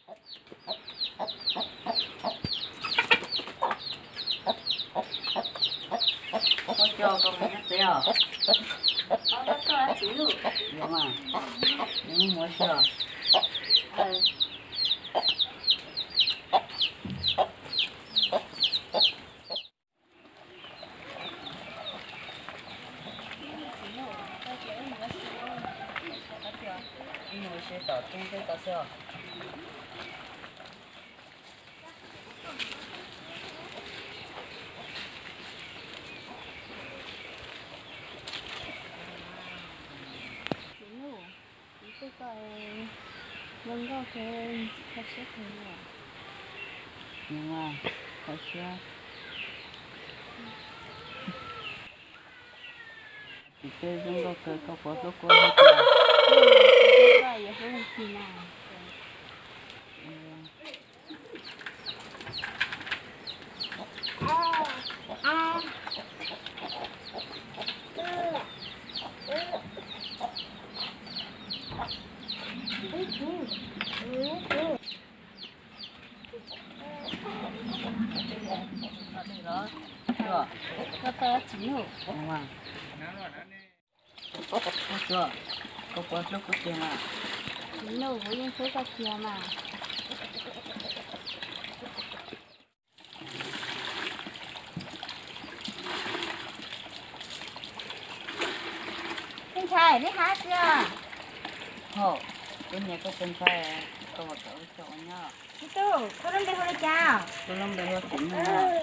Muab xyuas koj mus nyob tsev os. Txiv mas, nws muab xyuas. Mus se tom teb teb tau xwb os. Kuv twb koj zoo nkauj kawg, kho siab kawg li. Kho siab. Txiv twb zoo nkauj kawg, koj puas hlub kuv li cas? Koj yuav hlub li cas na? Koj puas hlub kuv tiag mas? Txiv Nuj, kuv yeej hlub koj tiag mas. Me ntxhais, neb hais tias, hos, kuv niam koj tus ntxhais, koj puas kam ua xyoo ua nyob? Txiv Tub, koj lub npe hu li cas? Kuv lub npe hu Txiv Nuj.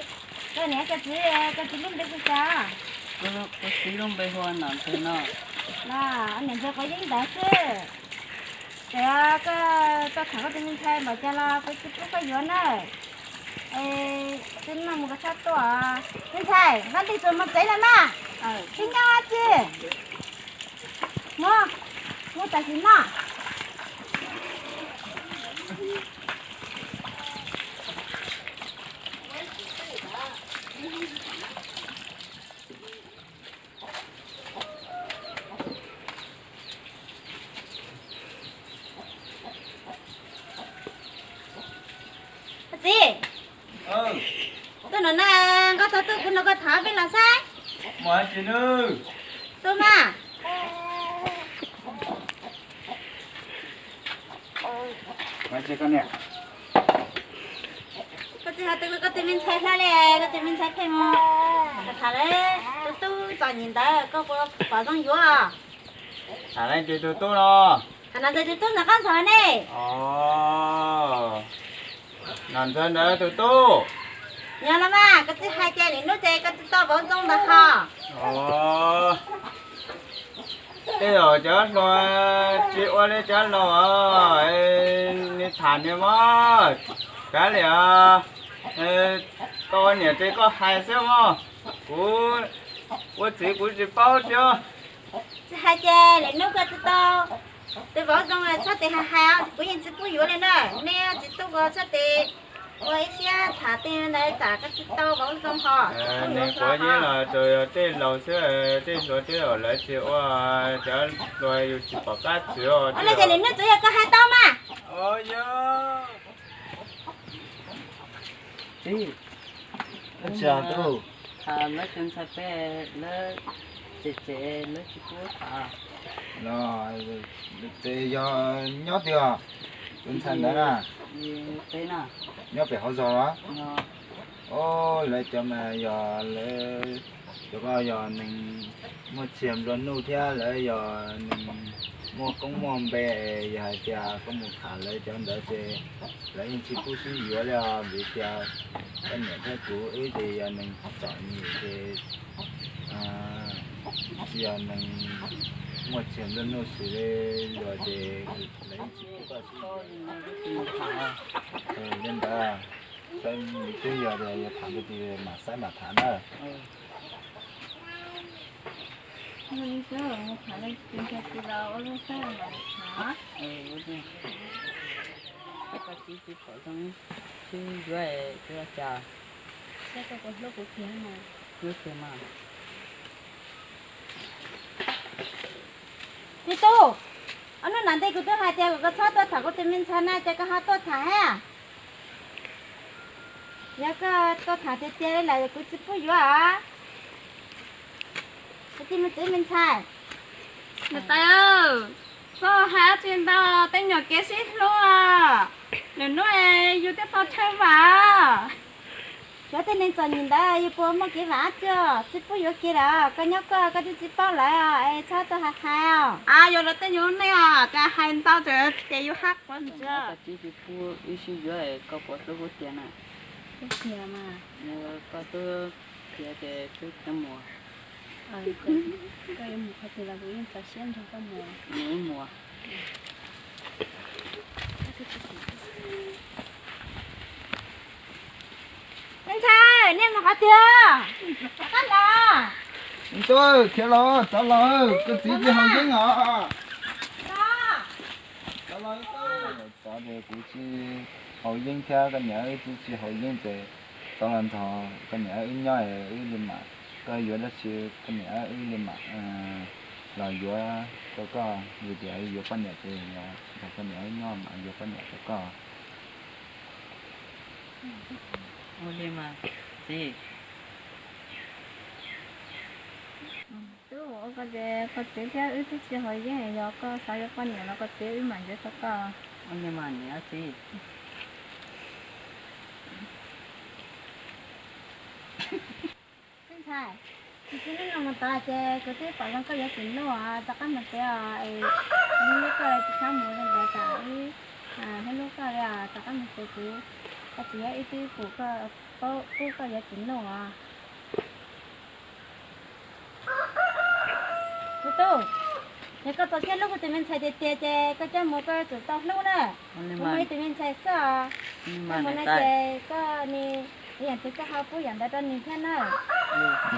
Koj niam koj txiv, koj txiv lub npe hu cas? Kuv txiv lub npe hu Nom Ntxawg no. Nom Ntxawg quav yeeb ntawd xwb. Ces koj tuaj tham koj tus me ntxhais npaum cas los kuv tsis pub koj yuav na. Twb noj mus koj txhob tuaj. Me ntxhais, nqa ntej tsuas mus tsev lawm mas. Tsis nyob tsi. Mus, mus tam sim no. Txiv, tuaj no na, nkauj tau tuaj kuv nrog koj tham peb los saib. Tuaj mas. Koj txiv, koj tus me ntxhais hla li, koj tus me ntxhais pheej mus tham lawv tus tub txom nyem ntawd, koj puas pom zoo yuav? Tham leej twg tus tub no? Tham Nom Ntxawg tus tub ntawm qab ntxos ne. Nom Ntxawg ntawd tus tub. Yog los mas, koj txiv hais ces lwm hnub ces koj txiv tau vauv zoo ntawd hos. Tej zaum cov hluas tsis ua li cov laus, nws tham nws mog. Kav liam, koj ua niam ces koj hais xwb mog. Kuv ua txiv kuv tsis paub thiab. Txiv hais ces lwm hnub koj txiv tau tus vauv zoo txhob tes hais hais, kuv yeej tsis pub yuav li na. Nej txiv tub ko txhob tes ua ib siab tham tej ntawd tsam koj txiv tau vauv zoo hos. Nws quav yeeb los tsuas yog tej laus xwb, tej hluas tej zaum lawv tsis ua, cov hluas yus tsis pom qab txwv. Ua li ces lwm hnub tsuas yog koj hais tau mas. Txiv, tham lawv tus ntxhais peb, lawv tseem tseem lawv tsis pub tham. Los, ces yog nyob twg os? Tus ntxhais ntawd na. Nyob pem hauv zos los? Os, lawv cov mas yog lawv, cov ko yog neeg muaj txiag nplua nuj thiab lawv yog neeg muaj koob muaj npe, yog hais tias koj mus tham lawv cov ntawd ces lawv yeej tsis pub sib yuav li os, vim tias koj niam thiab kuv wb ces yog neeg txom nyem ces tsis yog neeg muaj txiag nplua nuj xws li luag ces lawv yeej tsis pub koj sib yuav. Li ntawd, twb yog tias yuav tham tus twg mam saib mam tham na. Txiv Tub, Ob hnub nram ntej kuv twb hais tias kom koj txhob tuaj tham kuv tus me ntxhais na, cas koj ho tuaj tham thiab? Yog koj tuaj tham tiag tiag li lawm kuv tsis pub yuav os. Kuv tus me txiv me ntxhais. Niam tais, txhob hais dab tsi ntau, tej nyuam kev sib hlub, lwm hnub yus thiaj tau chaw vam. Cov tej neeg txom nyem ntawd yus puas muaj kev vam dab tsi? Tsis pub yuav kiag lawm, koj nyob koj, koj twb tsis paub lawm es txhob tuaj hais hais os. Yuav lawv tej nyuag neeg os, cas hais ntau ces yus hab quav ntsia. Koj tsis pub wb sib yuav, koj puas hlub kuv tiag na? Hlub tiag mas. Koj twb tiag ces twb mus. Koj yuav mus qhov twg los kuv yeej txaus siab nrog koj mus. Mus mus. Me ntxhais, nej mus qhov twg? Rov qab los. Khiav los, rov los, koj txiv tsis haus yeeb os. Rov los. Txhob tias kuv tsis haus yeeb thiab koj niam wb twb tsis haus yeeb ces tau los nrog koj niam wb nyob wb li mam, koj yuav dab tsi koj niam wb li mam los yuav rau koj, vim tias yuav poj niam ces nrog koj niam wb nyob mam yuav poj niam rau koj. Ua li mas txiv. Tub, ua koj ces koj txiv thiab wb twb tsis haus yeeb, yog koj xav yuav poj niam los koj txiv wb mam yuav rau koj. Ua li mas niam txiv. Me ntxhais, tus txiv neej no mus tod ces kuv twb pom zoo koj yuav txiv nlauj os, rov qab mus tsev os. Hlub hlub koj tsis txhob mus li ntawd, hlub hlub koj li os, rov qab mus tsev kuv, koj txiv yog ib tug pub koj yuav txiv nlauj os. Tus tub, yog koj txaus siab hlub kuv tus me ntxhais tiag tiag ces koj coj mus koj yuav tsum tau hlub na. Kuv muaj ib tug me ntxhais xwb os. Koj mus no ces koj ni, yam twg koj ho pub yam ntawd rau nws thiab na.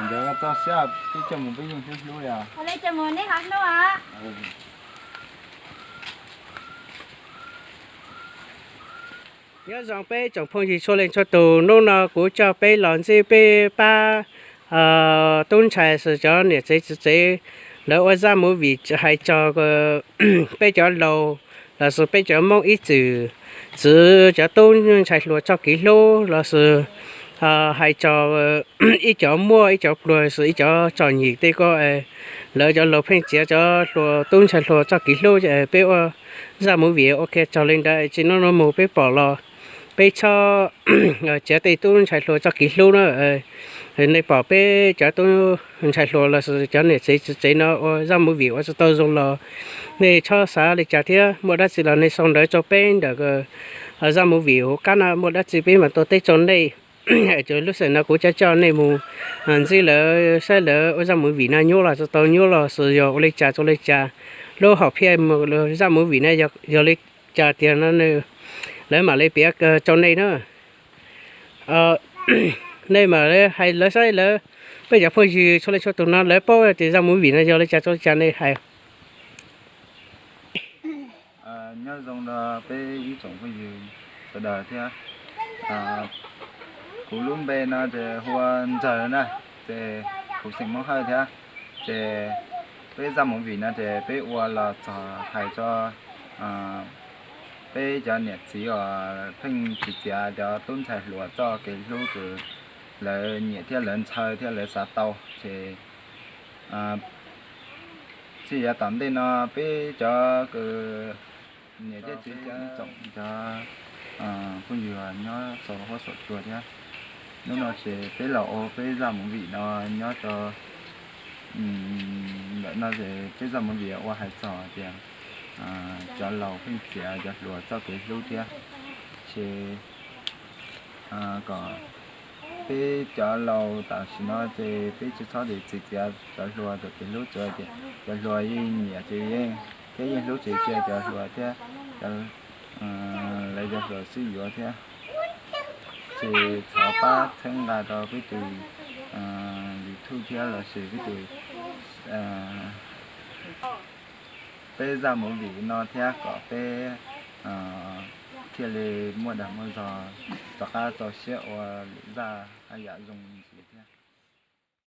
Ntawd txaus siab, peb coj mus peb yeej hlub hlub li os. Ua li coj mus neb ho hlub os. Nyob zoo peb tsoom phooj ywg txhua leej txhua tus, hnub no kuv coj peb los ntsib peb pab tub ntxhais cov niam txiv txiv tsev lawv ua zaj movie hais txog peb cov laus lossis peb cov Hmoob ib txwm txwv cov tub ntxhais hluas txoj kev hlub lossis hais txog ib cov muaj ib cov pluag lossis ib cov txom nyem tej ko, lawv cov laus pheej txiav cov hluas tub ntxhais hluas txoj kev hlub. Peb ua zaj movie ua kiag txog li ntawd, tsis hnub no mus peb pom los peb txhob txiav tej tub ntxhais hluas txoj kev hlub na. Nej pom peb cov tub ntxhais hluas lossis cov niam txiv txiv tsev no ua zaj movie ua tsis tau zoo los nej txhob xav li cas thiab, muaj dab tsi los nej sau ntawv rau peb ntawm zaj movie hauv qab no, muaj dab tsi peb mam tau teb rau nej. Ces lub sij hawm no kuv coj coj nej mus ntxib lawv saib lawv ua zaj movie no nyuaj los tsis tau nyuaj los sis yog ua li cas rau li cas, lub hom phiaj zaj movie no yog li cas tiag no lawv mam li piav rau nej na. Nej mam li hais lawv saib lawv, peb cov phooj ywg txhua leej txhua tus no lawv paub tias zaj movie no yog li cas rau li cas nej hais. Nyob zoo rau peb ib tsoom phooj ywg sawv daws thiab. Kuv lub npe no ces hu ua Ntxawg na, ces kuv xeem Hmoob Hawj thiab. Ces peb zaj movie no ces peb ua los txog hais txog peb cov niam txiv uas pheej txiav txiav cov tub ntxhais hluas txoj kev hlub uas lawv nyiam thiab lawv ntshaw thiab lawv xav tau. Ces txij yav tom ntej no peb cov uas niam thiab txiv thiab tsoom cov phooj ywg nyob saum huab saum cua thiab, hnub no ces peb los ua peb zaj movie no nyob rau ntawm no ces peb zaj movie ua hais txog tias cov laus pheej txiav cov hluas txoj kev hlub thiab. Ces kom peb cov laus tam sim no ces peb tsis txhob txiav txiav cov hluas txoj kev hlub, tsuav tias cov hluas yeej nyiam ces yeej thiab yeej hlub tsis cia cov hluas thiab lawv cov hluas xub yuav thiab. Ces thov pab txhawb nqa rau peb tus YouTube thiab lossis peb tus, peb zaj movie no thiab kom peb thiaj li muaj dag muaj zog rov qab txaus siab ua lwm zaj haj yam zoo.